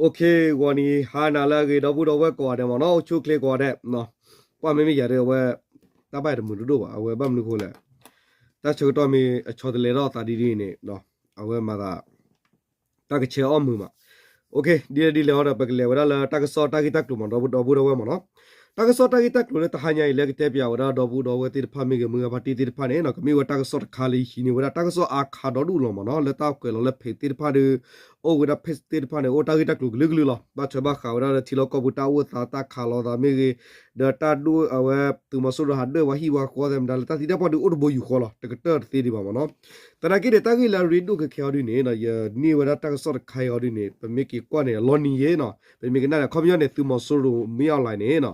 OK, ဂီၤနံၤဟါနၤလၢအဂ့ၤ ဒီပုၢ်ဒီဝဲၢ်ကိးဂၤဒဲးမ့ၢ်နီၤ, အိၣ်ဆူၣ်အိၣ်ချ့ကိးဂၤဒဲး, ကွၢ်မ့မ့ၢ်ယၤဒီးအဝဲ တၢ်ဘၣ်ယၤတမုာ်ဒိၣ်ဒိၣ်ဘၣ်, အဝဲဘၣ်မနုၤအဃိလဲၣ်, တၢ်ဆၢကတီၢ်မ့ၢ်အဆီတလဲထီၣ်သးဒ်ဒ်အံၤန့ၣ်, အဝဲမၤသး တၢ်ကဆဲအီၣ်မုာ်မး. OK, ဒ်လဲၣ်ဒ်လဲၣ်ဒီး ပကလဲၤဝဲဒၣ်လၢတၢ်ကစီၣ်တၢ်ဂ့ၢ်တၢ်ကျိၤမ့ၢ်နီၤ ဒီပုၢ်ဒီဝဲၢ်မ့ၢ်နီၤ. တၢ်ကစီၣ်တၢ်ဂ့ၢ်တၢ်ကျိၤလၢတဟါညါအံၤလၢကတဲပၠးဝဲဒၣ်ဒီပုၢ်ဒီဝဲၢ်သ့ၣ်တဖၣ်မ့ၢ်ဂ့ၤ မုၢ်ဂၤဖါတံၢ်သ့ၣ်တဖၣ်န့ၣ်နီၤ, ကမ့ၢ်ဝဲတၢ်ကစီၣ်တခါလၢယဟံးန့ၢ်ဝဲဒၣ်တၢ်ကစီၣ်အါခါဒီဒူၣ်လီၤမ့ၢ်နီၤ, လၢတၢ်ကွဲးလီၤလၢ page သ့ၣ်တဖၣ်ဒီး အိၣ်ဝဲဒၣ် page သ့ၣ်တဖၣ်န့ၣ် အိၣ်တၢ်ဂ့ၢ်တၢ်ကျိၤကလုာ်ကလုာ်လီၤ. ဘၣ်ထွဲဘၣ်ဃးဝဲဒၣ်လၢထံလီၢ်ကီၢ်ပူၤတၢ်အိၣ်သးတၢ်ခးလိာ်သးမ့ၢ်ဂ့ၤ, ဒီးတၢ်ဒိၣ်အဝဲ သုးမီၤစိရိၤဟးဒွဲၣ်ဝဲဟံၣ်ဝဲဃီသဲးမတၤလၢတၢ်သံတၢ်ပှၢ်ဒုးအိၣ်တဘိယူၢ်ဃီလီၤ, တကတၢၢ်တသ့ဒံးဘၣ်မ့ၢ်နီၤ. သနာ်က့ဒီး တၢ်ဂ့ၢ်လၢအရ့ဒိၣ်ခဲခဲအီၤဒ်န့ၣ်နီၤ, ယန့ၢ်ဝဲဒၣ်တၢ်ကစီၣ်တခါအံၤအီၤဒ်န့ၣ် ပမ့ၢ်က့ၤကွၢ်န့ၣ် လီၤနံၤယဲနီၤ, ပမ့ၢ်ကနၣ်န့ၣ် အခီပညီန့ၣ် သုးမီၤစိရိၤမ့ၢ်အီၤလဲၣ်န့ၣ်နီၤ,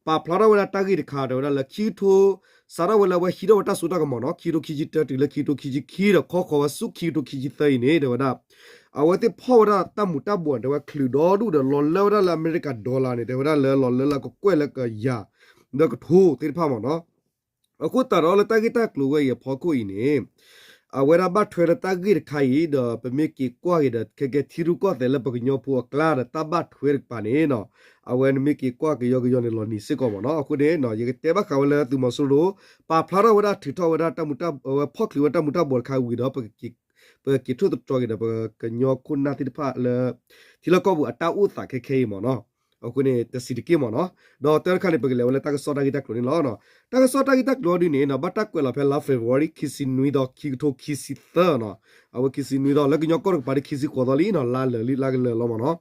ပာ်ဖျါထီၣ်ဝဲဒၣ်တၢ်ဂ့ၢ်တခါ တဲဝဲဒၣ်လၢခံကထိ စးထီၣ်ဝဲလၢအဝဲဟံးထီၣ်ဝဲတၢ်စိတၢ်ကမီၤနီၤ, ခံကထိခံဆံတၢတုၤလၢခံကထိခံဆံခံဒီး ခီဃီၤဝဲဆူခံကထိခံဆံသၢအံၤန့ၣ် တဲဝဲဒၣ် အဝဲသ့ၣ်ဖီၣ်ဝဲဒၣ်တၢ်မူၤတၢ်ဘှီး တဲဝဲချုးဒီဒူၣ်ဒီး လီၤလၢဝဲဒၣ်လၢအမဲရကၤ dollar န့ၣ် တဲဝဲဒၣ်လၢလီၤလၢလၢအကကွဲၢ်လၢကယၤ ဒီးကထိသ့ၣ်တဖၣ်မ့ၢ်နီၤ. အဃိသတးဒီးလၢတၢ်ဂ့ၢ်တၢ်ကျိၤဝဲအံၤအဖီခိၣ်အံၤန့ၣ် အဝဲဒၣ်ဘၣ်ထွဲလၢတၢ်ဂ့ၢ်တခါအံၤဒီး ပမ့ၢ်က့ၤကွၢ်က့ၤဒီး ခဲကဲထံရူၢ်ကီၢ်သဲးလၢပကညီဖိအကျါဒီး တၢ်ဘၣ်ထွဲတကပၤန့ၣ်နီၤ, အဝဲနမ့ၢ်က့ၤကွၢ်ကယီကယီန့ၣ် လီၤနံၤစ့ၢ်ကီးမ့ၢ်နီၤ. အဃိန့ၣ် ယကတဲဘၣ်ဃးဝဲလၢသုးမီၤစိရိၤ ပာ်ဖျါထီၣ်ဝဲဒၣ်ထုးထီၣ်ဝဲဒၣ်တၢ်မူၤတၢ် အဝဲဖီၣ်ချုးဝဲတၢ်မူၤတၢ်ဘှီးတခါဝံၤဒီး ပကက့ၤထိၣ်သတြီၤက့ၤဒီး ပကညီခိၣ်နၢ်သ့ၣ်တဖၣ်လၢ ထံလီၢ်ကီၢ်ပူၤအတၢ်အိၣ်သးခဲခဲအံၤမ့ၢ်နီၤ. အဃိန့ၣ် တဆံးတက့ၢ်မ့ၢ်နီၤ. ဒီးတၢ်တခါန့ၣ် ပကလဲၤဝဲလၢတၢ်ကစီၣ်တၢ်ဂ့ၢ်တၢ်ကျိၤန့ၣ်လီၤ. တၢ်ကစီၣ်တၢ်ဂ့ၢ်တၢ်ကျိၤအီၤဒ်န့ၣ်နီၤ ဘၣ်တၢ်ကွဲးလီၤဖဲလါ February ခံဆံနွံသီ ခံကထိခံဆံသၢနီၤ. အဝဲခံဆံနွံသီ လၢကညီကီၢ်တကပၤဒီးခံဆံဃိးသီလံနီၤ လါလၢာ်လံ လါကလၢာ်လီၤမ့ၢ်နီၤ.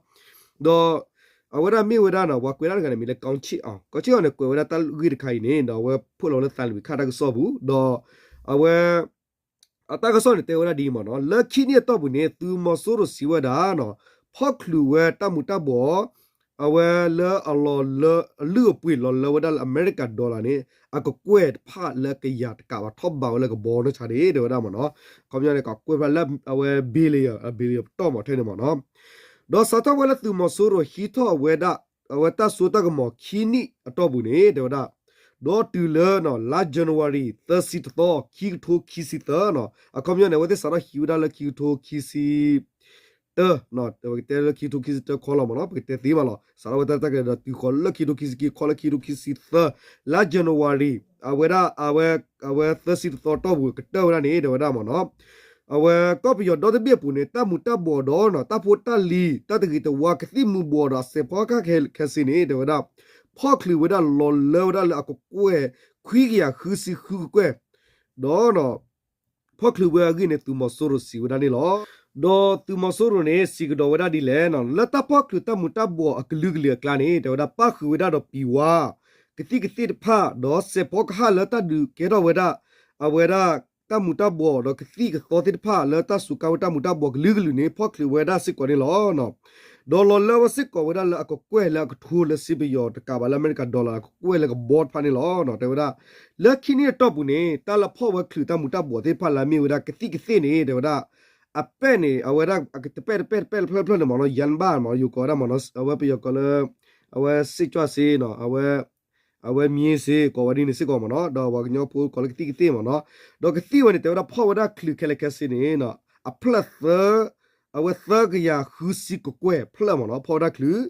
ဒီး အဝဲဒၣ်မ့ၢ်ဝဲဒၣ်နီၤ ပှၤကွဲးဒၣ်တဂၤန့ၣ် မံၤလၢ ကီဆ့ၣ်အီၤ ကီဆ့ၣ်အီၤန့ၣ် ကွဲးဝဲဒၣ်တၢ်ဂ့ၢ်တခါအံၤန့ၣ် ဒီးအဝဲဖျါလီၤလၢသးလံၤဝံၤခါတၢ်ကစီၣ်ပူၤ ဒီး အဝဲ အတၢ်ကစီၣ်န့ၣ် တဲဝဲဒၣ်ဒ်အံၤမ့ၢ်နီၤ လၢခံနံၣ်အတီၢ်ပူၤန့ၣ် သုးမီၤစိရိၤစံးဝဲဒၣ်နီၤ ဖီၣ်ချုးဝဲတၢ်မူၤတၢ်ဘှီး အဝဲလၢအလီၤလၢအလုၢ်အပှ့ၤလီၤလၢဝဲဒၣ်လၢအမဲရကၤ dollar န့ၣ် အကကွဲၢ်တဖၣ်လၢကယၤတကးဘၣ်ထီၣ်ဘးဝဲလၢကဘီနီၢ်ဆါန့ၣ် တဲဝဲဒၣ်မ့ၢ်နီၤ. ခီပညီန့ၣ် ကကွဲၢ်ဖျါလၢအဝဲ billion အ billion ပတီၢ်မ့ၢ်ထဲန့ၣ်မ့ၢ်နီၤ. ဒီးစးထီၣ်ဝဲလၢသုးမီၤစိရိၤဟံးထီၣ်ဝဲဒၣ် အဝဲတၢ်စိတၢ်ကမီၤခံနံၣ်အတီၢ်ပူၤန့ၣ် တဲဝဲဒၣ် ဒီးတုၤလၢ လါ January သၢဆံတသီ ခံကထိခံဆံသၢနီၤ အခီပညီန့ၣ် အဝဲသ့ၣ်စးထီၣ်ဟံးဝဲဒၣ်လၢခံကထိခံဆံ တၢ ပကတဲလၢခံကထိခံဆံတၢခီလီၤမ့ၢ်နီၤ ပကတဲသ့မးလီၤ စးထီၣ်ဝဲတၢ်တၢ်ကလဲၤဒီးတုၤဃီၤလၢခံကထိခံဆံခံခီလၢခံကထိခံဆံသၢ လါ January အဝဲဒၣ် အဝဲ အဝဲသၢဆံတသီတီၢ်ပူၤကတၢၢ်ဝဲဒၣ်န့ၣ် တဲဝဲဒၣ်မ့ၢ်နီၤ အဝဲကီၢ်ပယီၤဒီတဘ့ၣ်အပူၤန့ၣ် တၢ်မူၤတၢ်ဘှီးဒီးနီၤ တၢ်ဖိတၢ်လံၤ တၢ်တဂ့ၤတဝါ ကသံၣ်မူၤဘှီးဒီးအစဲးဖီကဟၣ်ခဲလၢာ်ခဲဆ့န့ၣ် တဲဝဲဒၣ် ဖီၣ်ချုးဝဲဒၣ်လီၤလၢဝဲဒၣ်လၢအကကွဲၢ် ခွံကယၤဃုဆံဃုကကွဲၢ် ဒီး ဖီၣ်ချုးဝဲအဂ့ၢ်န့ၣ် သုးမီၤစိရိၤစံးဝဲဒၣ်န့ၣ်လီၤ. ဒီးသုးမီၤစိရိၤန့ၣ် စံးကဒီးဝဲဒၣ်ဒ်လဲၣ်နီၤ လၢတၢ်ဖီၣ်ချုးတၢ်မူၤတၢ်ဘှီးအကလုာ်ကလုာ်အကျါန့ၣ် တဲဝဲဒၣ်ပၣ်ဃုာ်ဝဲဒၣ်ဒီးပံၤဝါ ကသံၣ်ကသ့ၣ်တဖၣ် ဒီးစဲးဖီကဟၣ်လၢတၢ်ဒုးကဲထီၣ်ဝဲဒၣ် အဝဲဒၣ် တၢ်မူၤတၢ်ဘှီးဒီးကသံၣ်ကသီသ့ၣ်တဖၣ် လၢတၢ်စူးကါဝဲတၢ်မူၤတၢ်ဘှီးကလုာ်ကလုာ်န့ၣ် ဖီၣ်ချုးဝဲဒၣ်စ့ၢ်ကီးန့ၣ်လီၤ. ဒီးလီၤလၢဝဲစ့ၢ်ကီးဝဲဒၣ်လၢအကကွဲၢ်လၢအကထိလၢစ့ပယီၤတကးဘၣ်လၢအမဲရကၤ dollar အကကွဲၢ်လၢကဘီတဖၣ်န့ၣ်လီၤ. တဲဝဲဒၣ် လၢခံနံၣ်အတီၢ်ပူၤန့ၣ် တၢ်လၢဖီၣ်ဝဲချုးတၢ်မူၤတၢ်ဘှီးသ့ၣ်တဖၣ်လၢအမ့ၢ်ဝဲဒၣ်ကသံၣ်ကသ့ၣ်န့ၣ် တဲဝဲဒၣ် အပဲၢ်န့ၣ် အဝဲဒၣ် တပဲၢ်တပဲၢ်တပဲၢ်တဖျၢၣ်တဖျၢၣ်န့ၣ်မ့ၢ်နီၤ ယၢမ်းဘၣ်မ့ၢ်နီၤ ယိၤကိးဝဲဒၣ်မ့ၢ်နီၤ အဝဲပယီၤကိးလၢ အဝဲစ့ၣ်ကွၢ်စ့နီၤ အဝဲ အဝဲမံစ့ကိးဝဲဒ်န့ၣ်စ့ၢ်ကီးမ့ၢ်နီၤ ဒီးပှၤကညီဖိကိးလၢကသံၣ်ကသ့ၣ်မ့ၢ်နီၤ ဒီးကသံၣ်ဝဲန့ၣ် တဲဝဲဒၣ်ဖီၣ်ဝဲဒၣ်ချုးခဲလၢာ်ခဲဆ့န့ၣ် အဖျၢၣ်သၢ အဝဲသၢကယၤဃုဆံကကွဲၢ်ဖျၢၣ်မ့ၢ်နီၤ ဖီၣ်ဝဲဒၣ်ချုး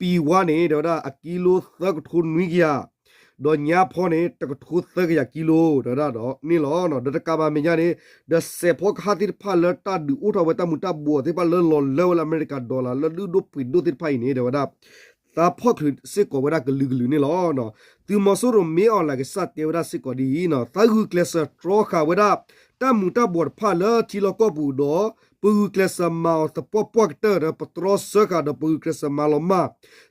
ဒီးပံၤဝါန့ၣ် တဲဝဲဒၣ်အကံလိသၢကထိနွံကယၤ ဒီးညါဖီန့ၣ် တကထိသၢကယၤကံလိ တဲဝဲဒၣ်ဒီးန့ၣ်လီၤ. ဒီးတကးဘၣ်မဲာ်ညါန့ၣ် ဒီးစဲးဖီကဟၣ်သ့ၣ်တဖၣ်လၢတၢ်ဒုးအိၣ်ထီၣ်ဝဲတၢ်မူၤတၢ်ဘှီးသ့ၣ်တဖၣ်လၢလီၤလၢဝဲလၢအမဲရကၤ dollar လၢဒုၣ်ဒိၣ်ပှ့ၤဒိၣ်သ့ၣ်တဖၣ်အံၤန့ၣ် တဲဝဲဒၣ် သးဖီၣ်ချုးစ့ၢ်ကီးဝဲဒၣ်ကလုာ်ကလုာ်န့ၣ်လီၤ. သုးမီၤစိရိၤမ့ၢ်အီၤလဲၣ်ကစၢ်တဲဝဲဒၣ်စ့ၢ်ကီးဒ်အံၤနီၤ သးဂုာ်ကျဲးစၢးတြီဃာ်ဝဲဒၣ် တၢ်မူၤတၢ်ဘှီးတဖၣ်လၢထံလီၢ်ကီၢ်ပူၤဒီး ပဂုာ်ကျဲးစၢးမၤအီၤသပှၢ်ပှၢ်ကတၢၢ်ဒီး ပတြီဆၢဃာ်ဒီးပဂုာ်ကျဲးစၢးမၤလီၤမၢ်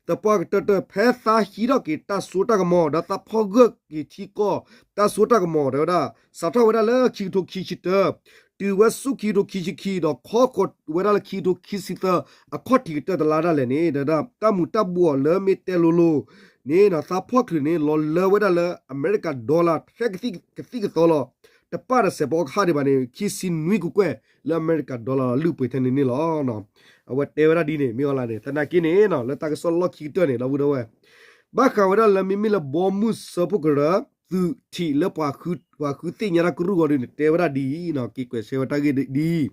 သပှၢ်ကတၢၢ်တၢၢ် ဖဲသးဟံးထီၣ်က့ၤတၢ်စိတၢ်ကမီၤ ဒီးသးဖီၣ်ဂၢၢ်က့ၤထံကီၢ် တၢ်စိတၢ်ကမီၤ တဲဝဲဒၣ် စးထီၣ်ဝဲဒၣ်လၢခံကထိခံဆံတၢ တုၤဝဲဆူခံကထိခံဆံခံ ဒီးခီဃီၤဝဲဒၣ်လၢခံကထိခံဆံသၢ အခီၣ်ထံးကတၢၢ်တလါဒၣ်လဲာ်န့ၣ် တဲဝဲဒၣ် တၢ်မူၤတၢ်ဘှီးလၢမ့ၢ်တဲလိၤလိၤန့ၣ် သးဖီၣ်ချုးန့ၣ် လီၤလၢဝဲဒၣ်လၢအမဲရကၤ dollar ထဲကသံၣ်ကသီလီၤ. တပၣ်ဒီးစဲးဖီကဟၣ်ဒံးဘၣ်န့ၣ် ခံဆံနွံကကွဲၢ်လၢအမဲရကၤ dollar လုၢ်ပှ့ၤထဲန့ၣ်န့ၣ်လီၤ. အဝဲတဲဝဲဒၣ်ဒ်န့ၣ် မ့ၢ်အီၤလဲၣ်န့ၣ် သနာ်က့န့ၣ် လၢတၢ်ကစီၣ်လီၢ်ခံကတၢၢ်န့ၣ် ဒီပုၢ်ဒီဝဲၢ် ဘၣ်ဃးဝဲဒၣ်လၢမ့မ့ၢ်လၢဘီမုၢ်စၢဖှိၣ်ကရၢ သုးထံးလၢပှၤဃုသ့ၣ်ညါတၢ်ကရူၢ်အီၤဒ်န့ၣ် တဲဝဲဒၣ်ဒ်အံၤနီၤ, က့ၤကွဲးရှဲဝဲတၢ်ဂ့ၢ်ဒ်အံၤ,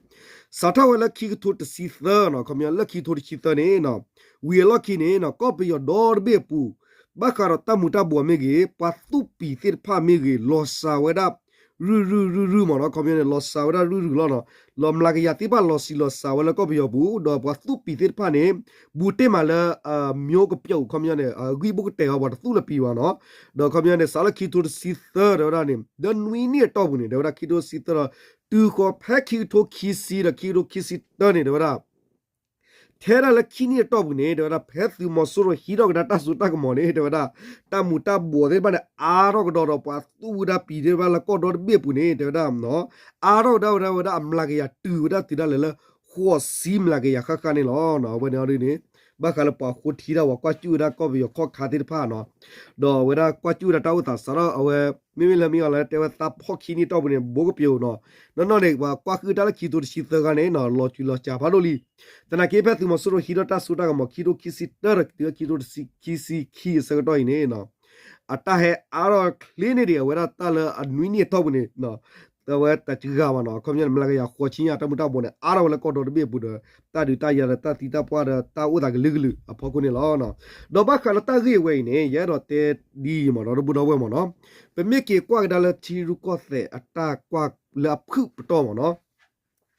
စးထီၣ်ဝဲလၢခံကထိတဆံသၢနီၤ, ခီပညီလၢခံကထိတဆံသၢန့ၣ်နီၤ, ဝံၤအလီၢ်ခံန့ၣ်နီၤ ကီၢ်ပယီၤဒီတဘ့ၣ်အပူၤ ဘၣ်ဃးဒီးတၢ်မူၤတၢ်ဘှီးမ့ၢ်ဂ့ၤ ပှၤသူၣ်ပံၤသ့ၣ်တဖၣ်မ့ၢ်ဂ့ၤ လီၤစှၤဝဲဒၣ် ရုၢ်ရုၢ်ရုၢ်ရုၢ်မ့ၢ်နီၤ, ခီပညီန့ၣ် လီၤစှၤဝဲဒၣ်ရုၢ်ရုၢ်လီၤနီၤ, လီၤမျးကယၤသ့ၣ်တဖၣ်လီၤဆံးလီၤစှၤဝဲလၢကီၢ်ပယီၤပူၤ, ဒီးပှၤသူၣ်ပံၤသ့ၣ်တဖၣ်န့ၣ် ဘူးတ့ၢ်မးလၢ မျိုးကပျိး ခီပညီန့ၣ် ဂံၢ်ဘိၣ်ကတဲာ်အီၤ ပှၤတသူၣ်လၢပံၤဘၣ်နီၤ, ဒီးခီပညီန့ၣ် စးလၢခံကထိတဆံသၢတဲဝဲဒၣ်န့ၣ် ဒီးနွံနံၣ်အတီၢ်ပူၤန့ၣ် တဲဝဲဒၣ်ခံကထိတဆံသၢဒီး တုၤဃီၤဖဲခံကထိခံဆံဒီးခံကထိခံဆံတၢန့ၣ် တဲဝဲဒၣ် ထဲဒၣ်လၢခံနံၣ်အတီၢ်ပူၤန့ၣ် တဲဝဲဒၣ် ဖဲသုးမီၤစိရိၤဟံးထီၣ်ကဒါတၢ်စိတၢ်ကမီၤန့ၣ် တဲဝဲဒၣ် တၢ်မူၤတၢ်ဘှီးသ့ၣ်တဖၣ်န့ၣ် အါထီၣ်ကဒီးဒီးပှၤသူၣ်ဝံၤဒၣ်ပံၤသ့ၣ်တဖၣ်လၢကီၢ်ဒီတဘ့ၣ်အပူၤန့ၣ် တဲဝဲဒၣ် အါထီၣ်ဝဲဒၣ်ဝဲဒၣ်အမျးကယၤတုၤဝဲဒၣ်တုၤဒၣ်လဲာ်လၢ ဃိးဆံမျးကယၤဃၣ်ဃၣ်န့ၣ်လီၤ. အဝဲန့ၣ်အီၤဒ်န့ၣ် ဘၣ်ဃးလၢပှၤဃိထံတၢ်ဝဲ ကွၢ်ကၠူၣ်ဝဲဒၣ်ကီၢ်ပယီၤခီၣ်ခါသ့ၣ်တဖၣ်နီၤ, ဒီးအဝဲဒၣ်ကွၢ်ကၠူၣ်ဝဲဒၣ်တၢ်အိၣ်သးစးထီၣ် အဝဲ မ့မ့ၢ်လၢမ့ၢ်အီၤလၢတဲဝဲသးဖီၣ်ခံနံၣ်အတီၢ်ပူၤန့ၣ် ဘူးကပျိးနီၤ, နီၢ်နီၢ်န့ၣ် ပှၤကွၢ်ဃုာ်တၢ်လၢခံကထိတဆံသၢခါန့ၣ်နီၤ လီၤစှၤလီၤစှၤဖးဒိၣ်လံ. သနာ်က့ဖဲသုးမီၤစိရိၤဟံးထီၣ်တၢ်စိတၢ်ကမီၤ ခံကထိခံဆံတၢဒီးတုၤခံကထိခံဆံခံအဆၢကတီၢ်အံၤန့ၣ် အတၢ်ဟဲအါထီၣ်ချ့န့ၣ်ဒံး အဝဲဒၣ်တၢ်လၢအနွံနံၣ်အတီၢ်ပူၤန့ၣ် အဝဲတစှၤဘၣ်နီၤ, ခီပညီန့ၣ် မျးကယၤဃိးဆံညါတၢ်မူၤတၢ်ဘှီးန့ၣ် အါထီၣ်ဝဲလၢကီၢ်ဒီတဘ့ၣ်အပူၤဒီး တၢ်ဒုးတၢ်ယၤဒီးတၢ်သံတၢ်ပှၢ်ဒီးတၢ်အိၣ်သးကလုာ်ကလုာ်အဖီခိၣ်န့ၣ်လီၤ. ဒီးဘၣ်ဃးလၢတၢ်ဂ့ၢ်ဝဲအံၤန့ၣ် ယအဲၣ်ဒိးတဲဒ်အံၤမ့ၢ်နီၤ ဒီပုၢ်ဒီဝဲၢ်မ့ၢ်နီၤ, ပမ့ၢ်က့ၤကွၢ်ကဒါလၢထံရူၢ်ကီၢ်သဲးအတၢ်ကွၢ်လၢအဖုၣ်ပတီၢ်မ့ၢ်နီၤ